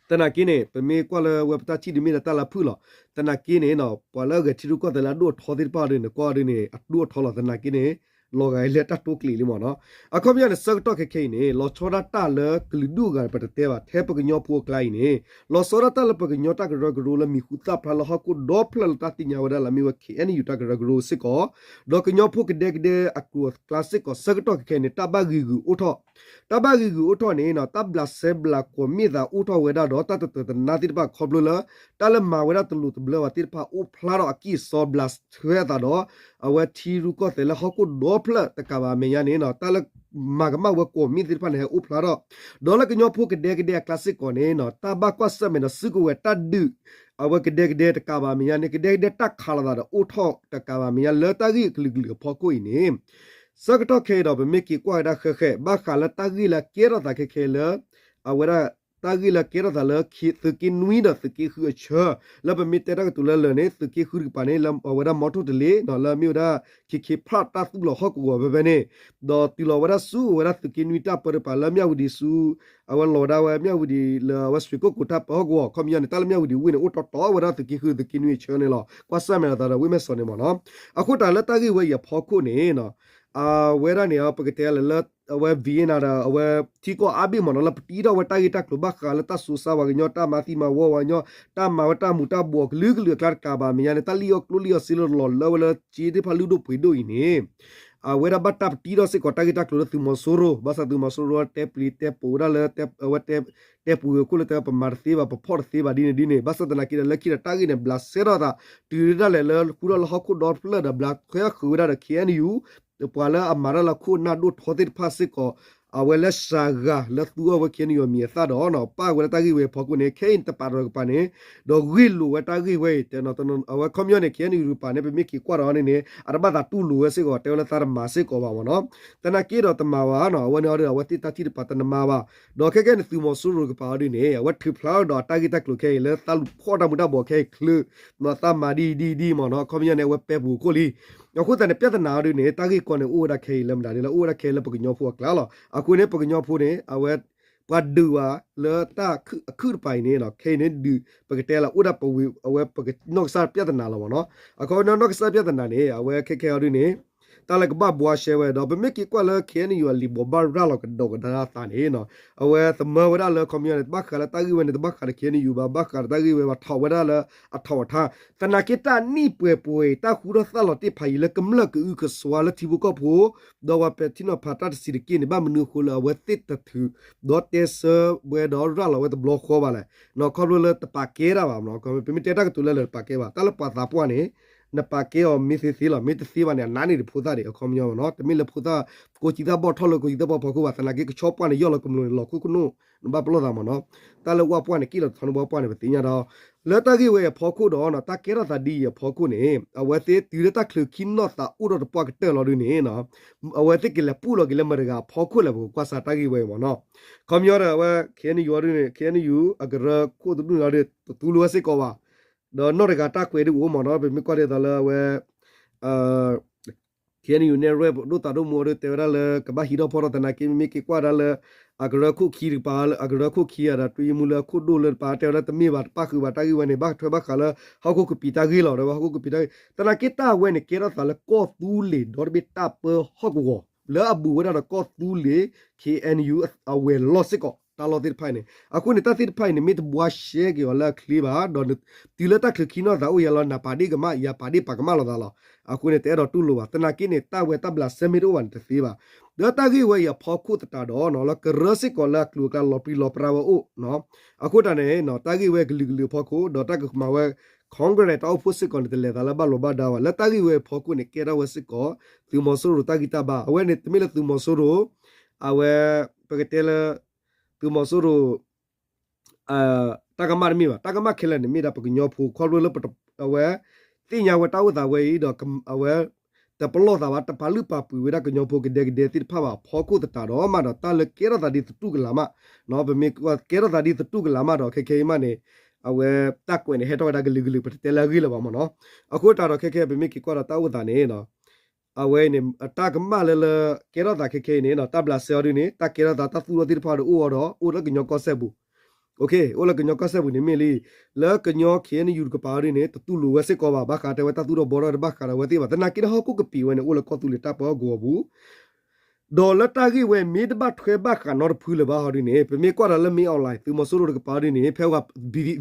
သနာ်က့န့ၣ် ပမ့ၢ်ကွၢ်လၢဝဲပတၢ်ထံၣ်ဒုးမ့ၢ်ဒီးတၢ်လၢအဖုၣ်လီၤ. သနာ်က့န့ၣ် ပှၤလၢအဂဲၤထံရူၢ်ကီၢ်သဲးလၢအဒိၣ်အထီသ့ၣ်တဖၣ်ဒ်န့ၣ် ကွၢ်ဒ်န့ၣ် အဒိၣ်အထီလီၤ. သနာ်က့န့ၣ် လီၤဂာ်လၢတၢ်တိကျံးလံမ့ၢ်နီၤ. အခီပညီန့ၣ် ဆၢကတီၢ်ခဲခဲအံၤန့ၣ် လီၤဆီဒၣ်တၢ်လၢကလုာ်ဒူၣ်အဂၤပတတဲဘၣ် ထဲပကညီဖိအကျါအံၤန့ၣ် လီၤဆီဒၣ်တၢ်လၢပကညီတၢ်ကရၢကရိလၢမံၤဟူသၣ်ဖျါလၢဟီၣ်ခိၣ်ဒီဖျၢၣ်လၢတၢ်သ့ၣ်ညါဝဲဒၣ်လၢအမ့ၢ်ဝဲ ခ့ၣ်အဲၣ်ယူၣ် တၢ်ကရၢကရိစ့ၢ်ကီး ဒီးကညီဖိကဒဲကဒဲအကျိၤအကျါစ့ၢ်ကီး ဆၢကတီၢ်ခဲခဲအံၤန့ၣ် တၢ်ဘၣ်ဂံာ်ဂုာ်အိၣ်ထီၣ် တၢ်ဘၣ်ဂံာ်ဂုာ်အိၣ်ထီၣ်န့ၣ် တၢ်ဘျးစဲဘျးကွီၢ်မ့ၢ်သးအိၣ်ထီၣ်ဝဲဒၣ်ဒီး တၢ်တတၢာ်တနါသ့ၣ်တဖၣ်ခီဖျိလၢ တၢ်လၢမၤဝဲဒၣ်တလိၤတဘျၢဘၣ်သ့ၣ်တဖၣ်အိၣ်ဖျါထီၣ်အကံၢ်အစီဘျးထွဲအသးဒီး အဝဲထံရူၢ်ကီၢ်သဲးလၢဟီၣ်ခိၣ်ဒီဖျၢၣ်တကးဘၣ်အမဲာ်ညါန့ၣ် တၢ်လၢမၤကမၣ်ဝဲကွီၢ်မ့ၢ်သ့ၣ်တဖၣ်န့ၣ် ဟဲအိၣ်ဖျါထီၣ် ဒီးလၢကညီဖိကဒဲကဒဲအကျါစ့ၢ်ကီးန့ၣ် တၢ်ဘၣ်ကွၢ်ဆၢၣ်မဲာ်ဒီးစုကဝဲၤတၢ်ဒုး အဝဲကဒဲကဒဲတကးဘၣ်အမဲာ်ညါန့ၣ် ကဒဲကဒဲတၢ်ခးလိာ်သးဒီးအိၣ်ထီၣ်တကးဘၣ်အမဲာ်ညါလၢတၢ်ဂ့ၢ်အကလုာ်ကလုာ်အဖီခိၣ်အံၤန့ၣ် ဆၢကတီၢ်ခဲအံၤဒီး ပမ့ၢ်က့ၤကွၢ်ဝဲဒၣ်ဃဲးဃဲး ဘၣ်ဃးလၢတၢ်ဂ့ၢ်လၢအကဲထီၣ်သးခဲခဲလၢ အဝဲဒၣ် တၢ်ဂ့ၢ်လၢအကဲထီၣ်သးလၢ သုးက့နွံဒီးသုးက့ဃုအဆၢ လၢပမ့ၢ်တဲတၢ်ကတိၤလၢလၢာ်န့ၣ် သုးက့ဃုတကပၤန့ၣ် လၢအဝဲဒၣ်မီထိၣ်တလ့ လၢအမ့ၢ်ဝဲဒၣ် ခ့ခ့ဖျၣ်တၢ်သူၣ်လီၤဟီၣ်ကဝီၤဖဲဖဲန့ၣ် ဒီးတုၤလီၤဝဲဒၣ်ဆူအဝဲဒၣ်သုးက့နွံတၢ်ပၢတကပၤလၢမၠၣ်ဝံၤဒံးဆူ အဝဲလီၤဝဲဒၣ်ဝဲမၠၣ်ဝံၤဒံးလၢအဝဲစွ့ၤကိၣ်ကိၤတၢ်ပၢဟီၣ်ကဝီၤ ခီပညီန့ၣ် တၢ်လၢမၠၣ်ဝံၤဒံးဝ့ၢ်န့ၣ် အိၣ်တီတီဝဲဒၣ်သုးက့ဃုသုးက့နွံအဆၢန့ၣ်လီၤ. ကွၢ်ဆၢၣ်မဲာ်လိာ်သးဒီးဝ့ၢ်မဲၢ်စီၤန့ၣ်မ့ၢ်နီၤ. အဃိတၢ်လၢတၢ်ဂ့ၢ်ဝဲအံၤအဖီခိၣ်န့ၣ် အဝဲဒၣ်န့ၣ် ပကတဲလၢ အဝဲ Vietnam ဒီး အဝဲထံကီၢ်အါဘ့ၣ်မ့ၢ်နီၤ လၢပတံထီၣ်ဝဲတၢ်ဂ့ၢ်တၢ်ကျိၤဘၣ်ဃးလၢတၢ်စူးစါပှၤကညီ တၢ်မၤသံမၤဝီပှၤကညီ တၢ်မၤဝဲတၢ်မူၤတၢ်ဘှီးကလုာ်ကလုာ်အကျါတကးဘၣ်အမဲာ်ညါန့ၣ် တၢ်လံၣ်အီၣ်ကျိလံၣ်အီၣ်စ့လၢလီၤလၢဝဲလၢစ့သ့ၣ်တဖၣ်လုၢ်ဒိၣ်ပှ့ၤဒိၣ်အံၤန့ၣ် အဝဲဒၣ်ဘၣ်တၢ်ပတံထီၣ်စ့ၢ်ကီးတၢ်ဂ့ၢ်တၢ်ကျိၤလၢသုးမီၤစိရိၤ ဘၣ်ဆၣ်သုးမီၤစိရိၤတဲပျံၤတဲပိာ်ဝဲဒၣ်လၢ အဝဲ တဲပူၤဝဲခိၣ်လၢတဲပမၤတသ့ဘၣ် ပဖီၣ်တသ့ဘၣ်ဒ်န့ၣ်ဒ်န့ၣ် ဘၣ်ဆၣ်သနာ်က့ဒီးလၢခံဒီးတၢ်ဂ့ၢ်န့ၣ် ဘျးစဲထီၣ်သး တုၤဒၣ်လဲာ်လၢဃူထီၣ်လၢဟီၣ်ခိၣ်ဒီဖျၢၣ်ဒီး ဘျးထွဲဃုာ်ဝဲဒၣ်ဒီး ခ့ၣ်အဲၣ်ယူၣ် ပှၤလၢအမၤတၢ်လၢခိၣ်နၢ်ဒိၣ်ထီသ့ၣ်တဖၣ်စ့ၢ်ကီး အဝဲလၢစှၤဂၤလၢသူအီၣ်ဝဲ ခ့ၣ်အဲၣ်ယူၣ် အမံၤအသၣ်ဒီး ပၣ်ဝဲလၢတၢ်ဂ့ၢ်ဝဲအဖီခိၣ်န့ၣ် ခဲအံၤတပာ်တရီတကပၤန့ၣ် ဒီးဂ့ၢ်လိာ်ဝဲတၢ်ဂ့ၢ်ဝဲအံၤ တဲ အဝဲခီပညီန့ၣ် ခ့ၣ်အဲၣ်ယူၣ်တကပၤန့ၣ် ပမ့ၢ်က့ၤကွၢ်ဒီးန့ၣ်န့ၣ် အတဘၣ်သးတူၢ်လိာ်ဝဲစ့ၢ်ကီး တဲဝဲလၢသးတမၤစ့ၢ်ကီးဘၣ်မ့ၢ်နီၤ သနာ်က့ဒီးတမၤဘၣ်နီၤ အဝဲန့ၣ်အီၤဒီး အဝဲသ့ၣ်တၢ်ထံၣ်တပၤတနမၤဘၣ် ဒီးခဲကဲန့ၣ် သုးမီၤစိရိၤတကပၤအီၤဒ်န့ၣ် အဝဲထုးဖျါထီၣ်ဒီးအတၢ်ဂ့ၢ်တၢ်ကျိၤခဲအံၤလၢသးလူၤဖီၣ်တၢ်မူၤတၢ်ဘှီးခဲအံၤချုး သးမၤဒ်အံၤဒ်အံၤဒ်အံၤမ့ၢ်နီၤ ခီပညီန့ၣ် အဝဲပဲပူၤအခိၣ်လံ အဃိသတးန့ၣ် ပြဿနာအီၤဒ်န့ၣ် တၢ်ဂ့ၢ်ကီန့ၣ် အိၣ်ဝဲဒၣ်ခဲအံၤလၢမတၤဒ်လဲၣ် အိၣ်ဝဲဒၣ်ခဲအံၤလၢပကညီဖိအကျါလီၤ အဃိန့ၣ် ပကညီဖိန့ၣ် အဝဲ ပှၤဒုးဘၣ်လၢတၢ်အခုၣ်တပၤအံၤန့ၣ် ခဲအံၤန့ၣ်ဒုး ပကတဲလၢအိၣ်ဒၣ်ပဝဲ အဝဲပကနီၢ်ကစၢ်ပြဿနာလီၤမ့ၢ်နီၤ အခီပညီနီၢ်ကစၢ်ပြဿနာန့ၣ် အဝဲခဲခဲအီၤဒ်န့ၣ် တၢ်လၢကဘၣ်ဘှါရှဲဝဲဒီး ပမ့ၢ်က့ၤကွၢ်လၢ ခ့ၣ်အဲၣ်ယူၣ် အလံာ်ဘိးဘၣ်ရၤလီၤကဒီးကဒါသးန့ၣ် အဝဲသမၢဝဲဒၣ်လၢခီပညီန့ၣ် တဘၣ်ဃးလၢတၢ်ဂ့ၢ်ဝဲန့ၣ် တဘၣ်ဃးဒီး ခ့ၣ်အဲၣ်ယူၣ် ဘၣ် ဘၣ်ဃးဒီးတၢ်ဂ့ၢ်ဝဲ ဘၣ်ထီၣ်ဝဲဒၣ်လၢအထီၣ်အထါ သနာ်က့တၢ်နံၣ်ပှဲၤပှဲၤ တၢ်ဃူထီၣ်သၣ်လီၤတ့ၢ်ဖးယံၤလၢကမျၢၢ်ကအုကစွါလၢထံဖိကီၢ်ဖိ ဒီးပှၤပဲာ်ထံနီၤဖးတၢ်တဆံးတက့ၢ်န့ၣ် ဘၣ်မနုၤအဃိလၢအဝဲသ့ၣ်တထုး ဒီးတဲဆၢဝဲဒီးရၤလီၤဝဲတဘျီဃီဘၣ်လဲၣ် ခီဖျိလၢတပာ်ကဲတၢ်ဘၣ်မ့ၢ်နီၤ ပမ့ၢ်တဲတၢ်ကတိၤလၢလၢာ်တပာ်ကဲဘၣ် တၢ်လၢပှၤသးပှၢ်န့ၣ် နပာ်ကဲအီၤမ့ၢ်သ့သ့လီၤ မ့ၢ်တသ့ဘၣ်န့ၣ် အနါန့ၢ်တဖိသၣ်ဒံး အခီပညီမ့ၢ်နီၤ တမ့ၢ်လၢဖိသၣ် ကိးကံသၣ်ဘီၣ်ထီၣ်လၢကိးကံသၣ်ဘီၣ်ဖီခိၣ်ဘၣ် သနာ်က့ကဆီပှၢ်န့ၣ် ယီၢ်လီၤကမျူၤန့ၣ် လီၤခိၣ်ကနိၣ် နဘၣ်ပလီၢ်သးမ့ၢ်နီၤ တၢ်လၢဝၣ်ပှၢ်န့ၣ် က့ၣ်လီၤထီနဘၣ်ပှၢ်န့ၣ် ပသ့ၣ်ညါဒီး လၢတၢ်ဂ့ၢ်ဝဲအံၤအဖီခိၣ်ဒီး တၢ်ကဲထီၣ်သးဒ်အံၤအဖီခိၣ်န့ၣ် အဝဲသ့ၣ်တုၤလၢတၢ်ချုးခံနီၢ်သးအိၣ်ထီၣ်တပှၢ်ကတၢၢ်လီၤဒုန့ၣ် အဝဲသ့ၣ်ကလဲၤပူၣ်လီၤက့ၤလၢမတၤတဂၤအဖီခိၣ်လဲၣ် ပကကွၢ်စးတၢ်ဂ့ၢ်ဝဲအံၤမ့ၢ်နီၤ. ခီပညီဒီးအဝဲ KNU ဒုန့ၣ် KNU အကရၢခိၣ်သနူၣ်န့ၣ်ဒီး တသူလိာ်ဝဲစ့ၢ်ကီးဘၣ်. ဒီးနီၢ်တဂၤတၢ်ကွဲးဒုအိၣ်မ့ၢ်နီၤ ပမ့ၢ်ကွၢ်ဒ်သိးလၢအဝဲ KNU နဲၣ်ရွဲၣ်ပဒိၣ်သးဒိၣ်မူအီၤဒီး တဲဝဲဒၣ်လၢကဘၣ်ဟံးထီၣ်ဖီၣ်ထီၣ်သနာ်က့ မ့မ့ၢ်က့ၤကွၢ်ဒၣ်လၢ အကရၢခိၣ်ခံတကပၤ အကရၢခိၣ်ခံအဒီး တွံၢ်ယမူလၢအခိၣ်ဒိၣ်လၢတပၤ တဲဝဲဒၣ်တမ့ၢ်ဘၣ် တပၣ်ဃုာ်ဘၣ်တၢ်ဂ့ၢ်ဝဲန့ၣ် ဘၣ်ထွဲဘၣ်ဃးလၢ ဟီၣ်ခိၣ်ကပံာ်တၢ်ဂ့ၢ်လီၤ တဲဝဲဟီၣ်ခိၣ်ကပံာ်တၢ်ဂ့ၢ် သနာ်က့တၢ်အဝဲန့ၣ် ကဲထီၣ်သးလၢကီၢ်သူလ့ၤဒီတဘ့ၣ်တၢ်ပၢဟီၣ်ကဝီၤ လၢအဘူးဝဲဒၣ်ဒီးကီၢ်သူလ့ၤ KNU အဝဲၤလီၢ်စ့ၢ်ကီး တၢ်လီၢ်သ့ၣ်တဖၣ်အံၤန့ၣ် အဃိန့ၣ် တၢ်သ့ၣ်တဖၣ်အံၤန့ၣ် မ့ၢ်တဘှါရှဲက့ၤအီၤလၢအချ့ဘၣ် ဒီးတုၤလၢတၢ်ချုးခံနီၢ်သးအိၣ်ယၤလီၤ နပာ်ဒ့ၣ်ကမၣ် ယပာ်ဒ့ၣ်ပာ်ကမၣ်လိာ်သးလီၤ. အဃိန့ၣ် တအဲၣ်ဒိးတူၢ်လိာ်ဘၣ် သနာ်က့န့ၣ် တၢ်ဝဲတၢ်ဘျးစဲမ့ၢ်တအိၣ်ဘၣ်န့ၣ်တသ့ဘၣ်. ဒီးတၢ်ဂ့ၢ်ဝဲအံၤအဖီခိၣ်သတးဒီး လၢကရၢစ့ၢ်ကီးလၢအကျိၤအကျဲလီၤပြံလီၤပြါဝဲအိၣ် အဃိတၢ်န့ၣ် တၢ်ဂ့ၢ်ဝဲကလုာ်ကလုာ်အဖီခိၣ် ဒီးတၢ်ကမၤဝဲ Congress တၢ်အိၣ်ဖှိၣ်စ့ၢ်ကီးန့ၣ် တလဲၤသးလၢဘၣ်လိာ်ဘၣ်ဒါဘၣ် လၢတၢ်ဂ့ၢ်ဝဲအဖီခိၣ်န့ၣ် ကဲထီၣ်ဝဲစ့ၢ်ကီး သုးမီၤစိရိၤတၢ်ဂံၢ်တၢ်ဘါ အဝဲန့ၣ် တမ့ၢ်လၢသုးမီၤစိရိၤ အဝဲ ပကတဲလၢ သုးမီၤစိရိၤ တၢ်ကမၣ်တမ့ၢ်ဘၣ် တၢ်ကမၣ်ခဲလၢာ်န့ၣ် မ့ၢ်ဒၣ်ပကညီဖိခီဖျိလၢ အဝဲ သ့ၣ်ညါဝဲတၢ်အိၣ်သးဝဲအံၤဒီး အဝဲ တပလီၢ်သးဘၣ် တပာ်လုၢ်ပာ်ပှ့ၤဝဲဒၣ်ကညီဖိကဒဲကဒဲသ့ၣ်တဖၣ်ဘၣ် အဖီခိၣ်သတးဒီးမးဒီး တၢ်လၢကဲထီၣ်သးဒ်သတူၢ်ကလာ်မး ပမ့ၢ်ကဲထီၣ်သးဒ်သတူၢ်ကလာ်မးဒီး ခဲခဲအံၤမးန့ၣ် အဝဲတၢ်ကွဲးန့ၣ် ဟဲထီၣ်ဝဲဒၣ်ကလုာ်ကလုာ် ပတတဲလၢအဂ့ၢ်လၢၤဘၣ်မ့ၢ်နီၤ. အဃိတၢ်ဒီးခဲခဲ ပမ့ၢ်က့ၤကွၢ်ဒီးတၢ်အိၣ်သးန့ၣ် အဝဲအံၤန့ၣ် တၢ်ကမၣ်လၢလၢ ကဲထီၣ်သးခဲခဲအံၤန့ၣ် တၢ်ဘျးစဲအီၤဒုန့ၣ် တၢ်ကဲထီၣ်သးတၢ်သူၣ်ထီၣ်သ့ၣ်တဖၣ်ဒီးအိၣ်အီၤဒီး အိၣ်လၢကညီကီၢ်စဲၣ်ပူၤ အိၣ်လၢကညီကီၢ်စဲၣ်ပူၤန့ၣ်မ့ၢ်လံ. လၢကညီ KNU တကပၤအီၤဒုန့ၣ် တသူၣ်လိာ်ဝဲစ့ၢ်ကီးဘၣ် ဘၣ်ဃးတဲဝဲတၢ်သူၣ်ထီၣ်ဘှီထီၣ်တဘၣ်ဃးဒီးဝဲသ့ၣ်ဘၣ် သနာ်က့ဒီးဟီၣ်ခိၣ်ကပံာ်ဝဲန့ၣ် အိၣ်လၢကီၢ်သူလ့ၤတၢ်ပၢဟီၣ်ကဝီၤပူၤ ဒီးလၢတၢ်ဂ့ၢ်ဝဲမ့ၢ်တဘၣ်ထွဲဘၣ်ဃးနီတဖုလၢၤဘၣ်ဟီဒုန့ၣ် ပမ့ၢ်ကွၢ်ဒီးလၢ မင်းအောင်လှိုင် သုးမီၤစိရိၤတကပၤအီၤဒုန့ၣ် ဖဲဝဲ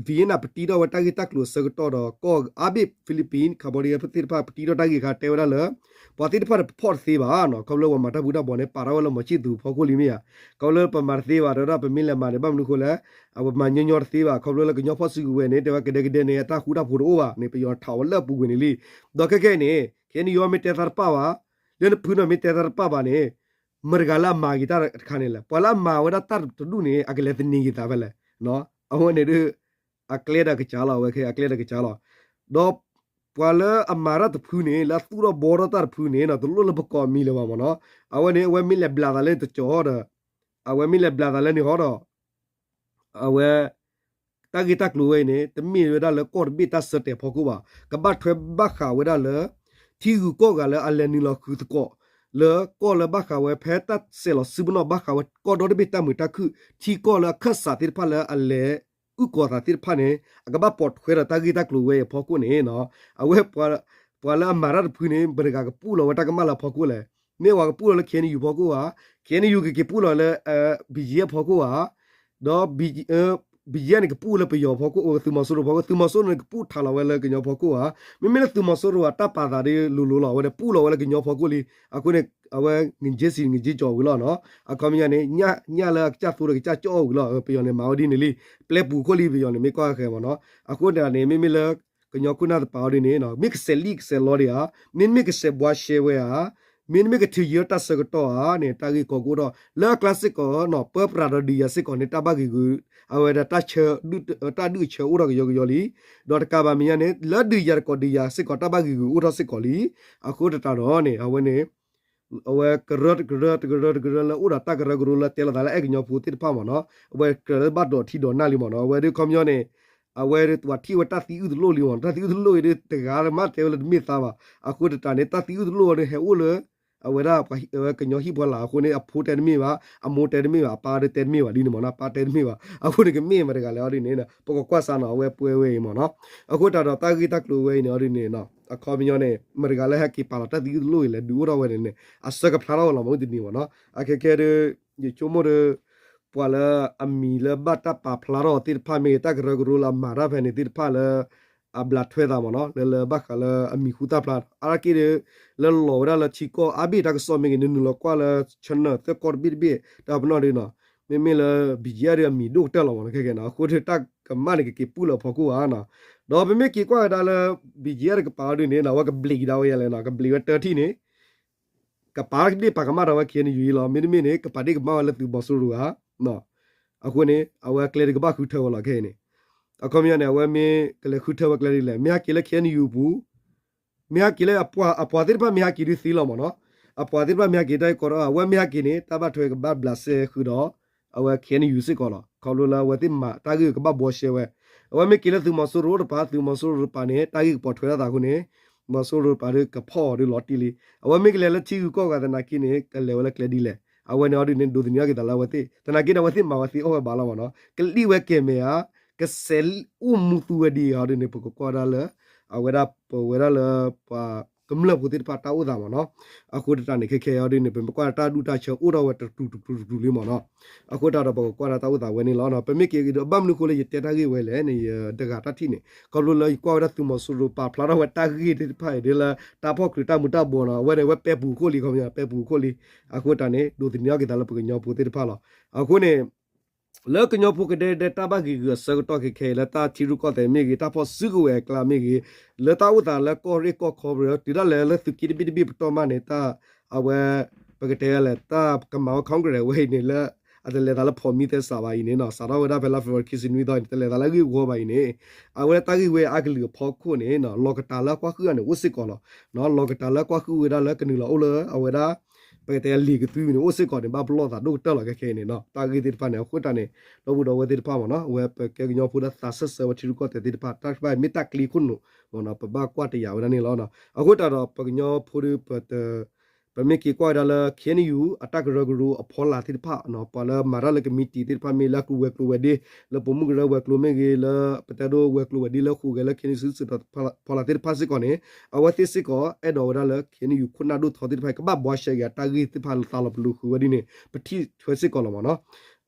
Vietnam ပတံထီၣ်ဝဲတၢ်ဂ့ၢ်တၢ်ကျိၤအဆၢကတီၢ်ဒီး ကီၢ်အါဘ့ၣ် Philippines Cambodia သ့ၣ်တဖၣ်ပတံထီၣ်တၢ်ဂ့ၢ်အခါ တဲဝဲဒၣ်လၢ ပှၤသ့ၣ်တဖၣ်တဖီၣ်တသ့ဘၣ်နီၤ ခီဖျိပှၤမၤတၢ်ဖုတၢ်ဘီန့ၣ် ပာ်ထီၣ်ဝဲလၢမီၤဆံၣ်သူးဖီခိၣ်လံမ့ၢ်ဧါ. ခီဖျိပမၤတသ့ဘၣ် တဲဝဲဒၣ်ပမ့ၢ်လဲၤမၤန့ၣ် ဘၣ်မနုၤဃိလဲၣ် အဝဲမၤညီညီတသ့ဘၣ် ခီဖျိလၢကညီဖီၣ်စုကဝဲၤန့ၣ် တဲဝဲကဒဲကဒဲန့ၣ် အတၢ်ဃူတၢ်ဖိးတအိၣ်ဘၣ်န့ၣ် ပယီၤထးဝဲလၢအပူၤကွံာ်န့ၣ်လံ. ဒီးခဲခဲအံၤန့ၣ် KNU မ့ၢ်တဲသးတပၣ်ဘၣ် လၢနဖုန့ၣ်မ့ၢ်တဲသးတပၣ်ဘၣ်န့ၣ် မတၤတဂၤလၢအမၤက့ၤတၢ်တခါန့ၣ်လဲၣ် ပှၤလၢအမၤဝဲဒၣ်တၢ်တဒူၣ်န့ၣ် အကလဲၤသန့ၤက့ၤသးဖဲလဲၣ်. အဝဲန့ၣ်ဒုး အကျဲဒီးကစၢ်လီၤ အဝဲခဲအကျဲဒီးကစၢ်လီၤ. ဒီးပှၤလၢအမၤတၢ်တဖုန့ၣ် လၢအသူၣ်ထီၣ်ဘှီထီၣ်တၢ်တဖုန့ၣ် တလိၣ်လၢပကိးအမံၤလၢၤဘၣ်မ့ၢ်နီၤ. အဝဲန့ၣ် အဝဲမ့ၢ်လဲၤဘျးသးလၢတကီၢ်ဒီး အဝဲမ့ၢ်လဲၤဘျးသးလၢန့ၣ်ဟီဒီး အဝဲ တၢ်ဂ့ၢ်တၢ်ကျိၤဝဲအံၤန့ၣ် တမ့ၢ်ဝဲဒၣ်လၢကီၢ်တဘ့ၣ်တၢ်ဆၢတဲာ်ဖီခိၣ်ဘၣ်. ကဘၣ်ထွဲဘၣ်ဃးဝဲဒၣ်လၢ ထံဂုၤကီၢ်ဂၤလၢအလဲၤနုာ်လီၤဃုာ်သကိး လၢကီၢ်လၢဘၣ်ဃးဝဲဖဲတၢ်ဆဲးလီၤစုပနီၣ် ဘၣ်ဃးဝဲကီၢ်ဒီတဘ့ၣ်တၢ်မုာ်တၢ်ခုၣ် ထံကီၢ်လၢအခၢၣ်စးသ့ၣ်တဖၣ်လၢအလဲၤအုၣ်ကီၤသးသ့ၣ်တဖၣ်န့ၣ် အကဘၣ်ပိာ်ထွဲဒီးတၢ်ဂ့ၢ်တၢ်ကျိၤဝဲအံၤအဖီခိၣ်န့ၣ် အဝဲ ပှၤလၢအမၤတၢ်တဖုန့ၣ် မတၤတဂၤကပူၣ်လီၤဝဲတၢ်ကမၣ်လၢအဖီခိၣ်လဲၣ်. မ့ၢ်ပှၤကပူၣ်လီၤလၢ KNU ဖီခိၣ်ဧါ, KNU ကက့ၤပူၣ်လီၤလၢ BGF ဖီခိၣ်ဧါ, ဒီး BGF န့ၣ် ကပူၣ်လၢပယီၤဖီခိၣ် သုးမီၤစိရိၤဖီခိၣ်, သုးမီၤစိရိၤန့ၣ် ကပူၣ်ထးလီၤဝဲလၢကညီဖီခိၣ်ဧါ. မ့မ့ၢ်လၢသုးမီၤစိရိၤဧါ တၢ်ပာ်သးဒ်လိၤလိၤလီၤ, အဝဲဒၣ်ပူၣ်လီၤဝဲလၢကညီဖီခိၣ်လံ. အဃိန့ၣ် အဝဲ ငါးဆယ့်ရှစ် ငါးဆယ့်ရှစ် ဝံၤလီၤနီၤ. အခီပညီန့ၣ် ညၣ်လၢအကစၢ်သိဒီးကစၢ်ကၠီၣ်အီၣ်ဝံၤလီၤ. ပယီၤန့ၣ် မၤဝဲဒ်န့ၣ်လံ. ပျဲပူၤခိၣ်လံ ပယီၤန့ၣ် မ့ၢ်ကွၢ်ဃဲမ့ၢ်နီၤ. အဃိန့ၣ် မ့မ့ၢ်လၢ ကညီခိၣ်နၢ်တပၤအီၤဒ်န့ၣ် မ့ၢ်ကစဲးလံၣ်ကစဲးလီဒံးဧါ, မ့တမ့ၢ်ကစဲးဘှါရှဲဝဲဧါ, မ့တမ့ၢ်ကထုးယံၤတၢ်ဆၢကတီၢ်ဧါန့ၣ် တၢ်ဂ့ၢ်ကီၢ်ကအိၣ်ထီၣ် လၢအကျါစ့ၢ်ကီးနီၤ ပၢပြးဒီးဒုးယၤစ့ၢ်ကီးန့ၣ် တၢ်ဘၣ်ဂ့ၤဂုၤ အဝဲဒၣ်တၢ်ဆၢ တၢ်ဒုးဆၢအိၣ်ထီၣ်ကယီကယီလံ. ဒီးတကးဘၣ်မဲာ်ညါန့ၣ် လၢဒုးယၤတကိးဒုးယၤစ့ၢ်ကီး တၢ်ဘၣ်ဂ့ၤဂုၤအိၣ်ထီၣ်စ့ၢ်ကီးလံ. အဃိသတးဒီးန့ၣ် အဝဲန့ၣ် အဝဲကရၢတကရၢ တကရၢတကရၢလၢအိၣ်ဒီးတၢ်ကရၢကရိလၢတဲလိာ်သးလၢအဲၣ်ကညီဖိသ့ၣ်တဖၣ်မ့ၢ်နီၤ, အဝဲကြၢးလၢဘၣ်ဒိးထံဒိးနၢ်လံမ့ၢ်နီၤ. အဝဲဒ်ခီပညီန့ၣ် အဝဲဒ်ပှၤထံၣ်ဝဲတၢ်သံအုၣ်တလိၣ်လံမ့ၢ်နီၤ, တၢ်သံအုၣ်တလိၣ်အံၤဒ်တဂၤမးတဲဝဲလၢတမ့ၢ်သးဘၣ်. အဃိသတးန့ၣ် တၢ်သံအုၣ်တလိၣ်အံၤဒ်ဟဲအိၣ်လၢ အဝဲဒၣ်ပှၤကညီဟံၣ်ပှၤလၤအဃိန့ၣ် အဖိတဲတမ့ၢ်ဘၣ်, အမိၢ်တဲတမ့ၢ်ဘၣ်, အပၢ်ဒ်တဲတမ့ၢ်ဘၣ်ဒ်န့ၣ်မ့ၢ်နီၤ, ပၢ်တဲတမ့ၢ်ဘၣ်. အဃိန့ၣ် ကမ့ၢ်မတၤတဂၤလဲၣ်အီၤဒ်န့ၣ် ပကကွၢ်စးနီၤ အဝဲပှဲၤဝဲအံၤမ့ၢ်နီၤ. အဃိသတးဒီးတၢ်ဂ့ၢ်တၢ်ကျိၤဝဲအံၤန့ၣ်အီၤဒ်န့ၣ် အခီပညီန့ၣ် မတၤတဂၤလၢဟဲက့ၤပာ်လီၤတၢ်သံအုၣ်တလိၣ်အံၤလဲၣ် ဒုးအိၣ်ထီၣ်ဝဲန့ၣ်န့ၣ် အဆၢကဖျါထီၣ်ဝဲလီၤမ့ၢ်တနံၤမ့ၢ်နီၤ. အခဲခဲဒ် ယဆိကမိၣ်ဒီး ပှၤလၢအမံၤလၢဘၣ်တၢ်ပာ်ဖျါထီၣ်သ့ၣ်တဖၣ်မ့ၢ်ဂ့ၤ တၢ်ကရၢကရိလၢအမၤတၢ်ဖဲန့ၣ်သ့ၣ်တဖၣ်လၢ အဘျးထွဲသးမ့ၢ်နီၤ လၢလၢဘၣ်ဃးလၢအမံၤဟူသၣ်ဖျါ အါတက့ၢ်ဒီး လၢလီၤဝဲဒၣ်လၢထံကီၢ်အါဘ့ၣ်တၢ်ကစီၣ်မ့ၢ်ဂ့ၤ နနုာ်လီၤကွၢ်လၢ channel သၢကီၢ်တဘ့ၣ်တဘ့ၣ် တၢ်ပနီၣ်ဒ်နီၤ မ့မ့ၢ်လၢ BGF ဒ်အမံၤဒိၣ်ကတၢၢ်လီၤမ့ၢ်နီၤ ခဲခဲနီၤ အဃိဒီးတၢ်ကမၣ်န့ၣ် ကက့ၤပူၣ်လၢအဖီခိၣ်ဧါနီၤ. ဒီးပမ့ၢ်က့ၤကွၢ်ဝဲဒၣ်လၢ BGF တကပၤအီၤဒ်န့ၣ်နီၤ အဝဲကဘျံးကဒါဝဲယဲလဲၣ်နီၤ ကဘျံးဝဲတၢ်ထံၣ်န့ၣ် ကပာ်ဒ့ၣ်ပာ်ကမၣ်ဒီးဝဲ KNU အံၤလီၤ. မ့တမ့ၢ်န့ၣ် ကပာ်ဒ့ၣ်ကမၣ်ဝဲလၢသုးမီၤစိရိၤဧါ. အဃိန့ၣ် အဝဲအကျဲဒ်ကဘၣ်ဃုထၢဝဲလီၤခဲအံၤန့ၣ်. အခီပညီန့ၣ် အဝဲမ့ၢ်ကလဲၤဃုထၢဝဲကျဲဒ်လဲၣ်, မ့ၢ်ဟဲက့ၤလၢ K N U ပူၤ မ့ၢ်ဟဲက့ၤလၢအပှၤသ့ၣ်တဖၣ်မ့ၢ်ဟဲက့ၤဒုးသ့လီၤမ့ၢ်နီၤ, အပှၤသ့ၣ်တဖၣ်မ့ၢ်ဟဲက့ၤတၢ်ဂ့ၢ်ကီဒီး အဝဲမ့ၢ်ဟဲက့ၤန့ၣ် တၢ်ဘၣ်ထွဲကဘၣ်ဘျးစဲဃုာ်ဒီး အဝဲ K N U စ့ၢ်ကီးလီၤ. ခီဖျိလၢအဝဲသ့ၣ်မၤတၢ်ဂ့ၢ်ကဘၣ်ဘှီရှဲဝဲ, အဝဲမ့ၢ်က့ၤလၢသုးမီၤစိရိၤတပၤ သုးမီၤစိရိၤတပၤန့ၣ် တၢ်ဂ့ၢ်ကပိာ်ထွဲထီၣ်သးအဃိန့ၣ် မီၤစိရိၤတပၤဒုးကဖီၣ်အီၤဒုးလီၤတံၢ်လံ. အဝဲမ့ၢ်ကလဲၤလၢထံဂုၤကီၢ်ဂၤသနာ်က့န့ၣ် ကလဲၤဝဲလၢကျဲဒ်လဲၣ်, အဝဲန့ၣ်အီၤဒုးန့ၣ် ဒိးသန့ၤထီၣ်က့ၤသးလၢအဝဲသ့ၣ် သနာ်က့န့ၣ် အဝဲသ့ၣ်မၤဝဲသ့အီၣ်ဝဲဘၣ်လီၤမ့ၢ်နီၤ, ကလံၣ်ဝဲကဲၤမဲာ်ဧါ ကစဲးအိၣ်မူသူဝဲဒ်အံၤအီၤဒုးန့ၣ် ပကကွၢ်ဒၣ်လၢ အဝဲဒၣ်ပဝဲဒၣ်လၢ ပှၤကမျၢၢ်ဖိသ့ၣ်တဖၣ်တၢ်အိၣ်သးမ့ၢ်နီၤ. အဃိတၢ်န့ၣ် ခဲခဲအံၤအီၤဒုးန့ၣ် ပမ့ၢ်ကွၢ်တၢ်ဒူၣ်တၢ်ဆၢအိၣ်ထီၣ်ဝဲတတူာ်တတူာ်တတူာ်လံမ့ၢ်နီၤ. အဃိတၢ်ဒီးပကကွၢ်ဒၣ်တၢ်အိၣ်သးဝဲန့ၣ်လီၤ. ပမ့ၢ်က့ၤဒီး ဘၣ်မနုၤအဃိလၢယတဲတၢ်ဂ့ၢ်ဝဲလဲၣ်န့ၣ် ယတဂၤတၢ်ထံၣ်န့ၣ် ခီဖျိလၢယကွၢ်ဝဲဒၣ်သုးမီၤစိရိၤပာ်ဖျါထီၣ်ဝဲတၢ်ဂ့ၢ်သ့ၣ်တဖၣ်အံၤ ဒ်လၢတၢ်ဖီၣ်ချုးတၢ်မူၤတၢ်ဘှီးနီၤ အဝဲန့ၣ် အဝဲပဲပူၤခိၣ်လံ ခီပညီ ပဲပူၤခိၣ်လံ. အဃိတၢ်န့ၣ် ဒိးသန့ၤထီၣ်က့ၤသးလၢပကညီဖိသ့ၣ်တဖၣ်လီၤ. အဃိန့ၣ် လၢကညီဖိကဒဲကဒဲတၢ်ဘၣ်ဂ့ၤဂ့ၤအဆၢကတီၢ်ခဲခဲအံၤ လၢတၢ်ထံရူၢ်ကီၢ်သဲးမ့ၢ်ဂ့ၤ တၢ်ဖီၣ်စုကဝဲၤအကျါမ့ၢ်ဂ့ၤ လၢတၢ်အိၣ်သးလၢကီၢ်ရ့ၣ်ကီၢ်ခီပူၤ တုၤဒၣ်လဲာ်လၢသုးက့တဘ့ၣ်တဘ့ၣ်ပတီၢ်မးန့ၣ် တၢ် အဝဲ ပကတဲလဲၣ် တၢ်ကမၤဝဲ Congress ဝဲအံၤန့ၣ်လၢ အတလဲၤသးလၢဖိးမံသဲစးဘၣ်အံၤန့ၣ်နီၤ စးထီၣ်ဝဲဒၣ်ဖဲလါ February ခံဆံနွံသီန့ၣ် တလဲၤသးလၢအဂ့ၢ်ဝီဘၣ်အံၤန့ၣ် အဝဲဒၣ်တၢ်ဂ့ၢ်ဝဲအါကလုာ်အဖီခိၣ်န့ၣ် လီၤကတၢ်လၢကွၢ်ဃုာ်အီၤန့ၣ် အိၣ်စ့ၢ်ကီးလီၤ. လီၤကတၢ်လၢကွၢ်ဃုာ်ဝဲဒၣ်လၢကနုာ်လီၤအိၣ်လၢအဝဲဒၣ် ပကတဲလံာ်ကသွံန့ၣ် အိၣ်စ့ၢ်ကီးန့ၣ် ဘၣ်ပလီၢ်သးဒိၣ်ကတၢၢ်လီၤခဲခဲအံၤန့ၣ်နီၤ တၢ်ဂ့ၢ်သ့ၣ်တဖၣ်န့ၣ် အဃိတၢ်န့ၣ် ဒီပုၢ်ဒီဝဲၢ်သ့ၣ်တဖၣ်မ့ၢ်နီၤ အဝဲပကဲကညီဖိဒီးသးစၢၢ်ဆၢဝဲထံရူၢ်ကီၢ်သဲးသ့ၣ်တဖၣ် တၢ်တဖၣ်မ့ၢ်တၢ်ကျ့ခိၣ်နူာ်မ့ၢ်နီၤ ပဘၣ်ကွၢ်တယာ်ဝဲဒၣ်န့ၣ်လီၤ. အဃိတၢ်ဒီးပကညီဖိဒီး ပမ့ၢ်က့ၤကွၢ်ဝဲဒၣ်လၢ K N U အတၢ်ကရၢကရိအဖီလာ်သ့ၣ်တဖၣ် ပှၤလၢမၤတၢ်လၢကမံးတံာ်သ့ၣ်တဖၣ်မ့ၢ်လၢကဝဲၤကျိၤဝဲၤဒ့ လၢပိာ်မုၣ်ကရၢဝဲၤကျိၤမ့ၢ်ဂ့ၤ လၢပတဲဒိဝဲၤကျိၤဝဲၤဒ့လၢဟူးဂဲၤလၢ K N U စုစ့ၣ်ဖီလာ်သ့ၣ်တဖၣ်စ့ၢ်ကီးန့ၣ် အဝဲသ့ၣ်စ့ၢ်ကီး အဲၣ်ဒိးဝဲဒၣ်လၢ K N U ခိၣ်နၢ်ဒိၣ်ထီသ့ၣ်တဖၣ် ကဘၣ်ဘှါရှဲက့ၤအတၢ်ဂ့ၢ်သ့ၣ်တဖၣ်လၢသးလီၤပလိာ်ဃုာ်ဝဲဒ်န့ၣ် ပထံၣ်ထွဲစ့ၢ်ကီးလီၤမ့ၢ်နီၤ.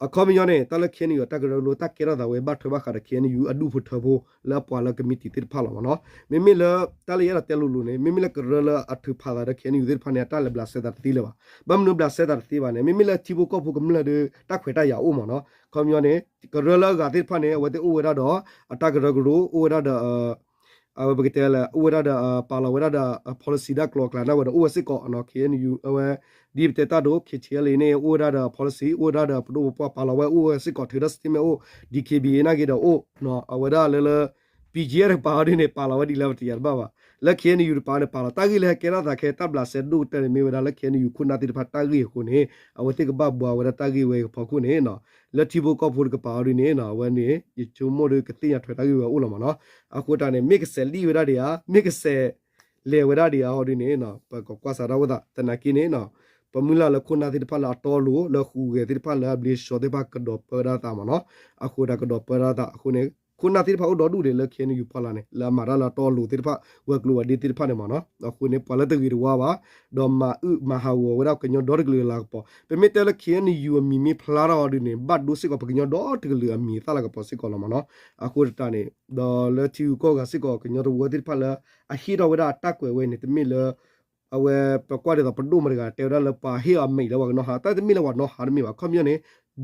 အခီပညီန့ၣ် တၢ်လၢ K N U အတၢ်ကရၢကရိတၢ်ကဲထီၣ်သးဝဲ ဘၣ်ထွဲဘၣ်ဃးဒီး K N U အဒူၣ်ဖိထၢဖိ လၢအပှၤလၢကမံးတံာ်သ့ၣ်တဖၣ်လီၤမ့ၢ်နီၤ. မ့မ့ၢ်လၢတၢ်လၢယအဲၣ်ဒိးတဲလိၤလိၤန့ၣ် မ့မ့ၢ်လၢကရၢလၢအထုးဖးသးဒီး K N U သ့ၣ်တဖၣ်န့ၣ် အတၢ်လဲၤဘျးစဲသးတသ့လၢၤဘၣ်. ဘၣ်မနုၤဘျးစဲသးတသ့ဘၣ်န့ၣ် မ့မ့ၢ်လၢထံဖိကီၢ်ဖိကမျၢၢ်ဒီး တၢ်ခွဲးတၢ်ယာ်အိၣ်မ့ၢ်နီၤ. အခီပညီန့ၣ် ကရၢလၢအဂၤသ့ၣ်တဖၣ်န့ၣ် အဝဲသ့ၣ်အိၣ်ဝဲဒၣ်ဒီး အတၢ်ကရၢကရိ အိၣ်ဝဲဒၣ်ဒီး အဝဲပကတဲလဲၣ် အိၣ်ဝဲဒၣ်ဒီး ပာ်လီၤဝဲဒၣ်ဒီး policy ဒၣ်ကျိၤအကျဲနာ်ဝဲဒီး အိၣ်ဝဲစ့ၢ်ကီး K N U အဝဲ ဒ်ပတဲတၢ်ဒိ K T L A န့ၣ် အိၣ်ဝဲဒၣ်ဒီး policy အိၣ်ဝဲဒၣ်ဒီး ပဒိၣ်ပပှၢ်ပာ်လီၤဝဲအိၣ်ဝဲစ့ၢ်ကီး ထုးထီၣ် statement အိၣ် D K B A နာ်က့ဒီးအိၣ် အဝဲဒၣ်လၢလၢ P G F တကပၤအီၤဒ်န့ၣ် ပာ်လီၤဝဲဒ်လဲၣ်ပတယၤတဘၣ်ဘၣ်. လၢ K N U တပၤန့ၣ် ပာ်လီၤတၢ်ဂ့ၢ်လၢဟဲကဲထီၣ်သးခဲ တၢ်ဘျးစဲဒိၣ်ကတၢၢ်န့ၣ် မ့ၢ်ဝဲဒၣ်လၢ K N U ခိၣ်နၢ်သ့ၣ်တဖၣ်တၢ်ဂ့ၢ်အဃိန့ၣ် အဝဲသ့ၣ်ကဘၣ်ဘှါဝဲဒၣ်တၢ်ဂ့ၢ်ဝဲအံၤအဖီခိၣ်န့ၣ် လၢထံဖိကီၢ်ဖိတကပၤအီၤဒ်န့ၣ် အဝဲန့ၣ် ယဆိကမိၣ်ဒီးကသ့ၣ်ညါထွဲတၢ်ဂ့ၢ်ဝဲအိၣ်လီၤမ့ၢ်နီၤ. အဃိတၢ်န့ၣ် မ့ၢ်ကစဲးလံၣ်ဝဲဒၣ်ဒံးဧါ မ့ၢ်ကစဲးလဲၤဝဲဒၣ်ဒံးဧါအီၤဒ်န့ၣ် ပကကွၢ်စးထီၣ်ဝဲသး သနာ်က့န့ၣ် ပမုၢ်လၢ်လၢခိၣ်နၢ်သ့ၣ်တဖၣ်လၢအတီအလိၤ လၢဟူးဂဲၤသ့ၣ်တဖၣ်လၢအဘျ့ဆှီသ့ၣ်တဖၣ်ကဒီးပၢဒၣ်သးမ့ၢ်နီၤ. အဃိတၢ်ကဒီးပၢဒၣ်သးအဃိန့ၣ် ခိၣ်နၢ်သ့ၣ်တဖၣ်အိၣ်ဒီဒူၣ်ဒံးလၢ K N U ဖီလာ်န့ၣ် လၢအမၤတၢ်လၢအတီအလိၤသ့ၣ်တဖၣ် ဝဲၤကျိၤဝဲၤဒ့သ့ၣ်တဖၣ်န့ၣ်မ့ၢ်နီၤ. အဃိန့ၣ် ပှၤလၢတဂ့ၤတဝါဘၣ် ဒီးမၤအုၣ်မၤဟးဂီၤဝဲဒၣ်ကညီဒီတကလုာ်အလၤကပီၤ ပမ့ၢ်တဲလၢ K N U အမံၤမ့ၢ်ဖျါထီၣ်အီၤဒ်န့ၣ် ဘၣ်ဒိစ့ၢ်ကီးပကညီဒီတကလုာ်အမံၤအသၣ်လၤကပီၤစ့ၢ်ကီးလီၤမ့ၢ်နီၤ. အဃိတၢ်န့ၣ် ဒီးလၢထံဂုၤကီၢ်ဂၤစ့ၢ်ကီး ကညီတဝၢသ့ၣ်တဖၣ်လၢ အဟ့ၣ်ထီၣ်ဝဲဒၣ်အတၢ်ကွဲးဝဲန့ၣ် တမ့ၢ်လၢ အဝဲပကွၢ်ဒ်သိးပဒိၣ်မတၤတဂၤတဲဝဲဒၣ်လၢပှၤဟ့ၣ်အီၤအမံၤလၢပှၤကနီၣ်ဟး တၢ်တမ့ၢ်လၢပှၤနီၣ်ဟးတမ့ၢ်ဘၣ်. ခီပညီန့ၣ်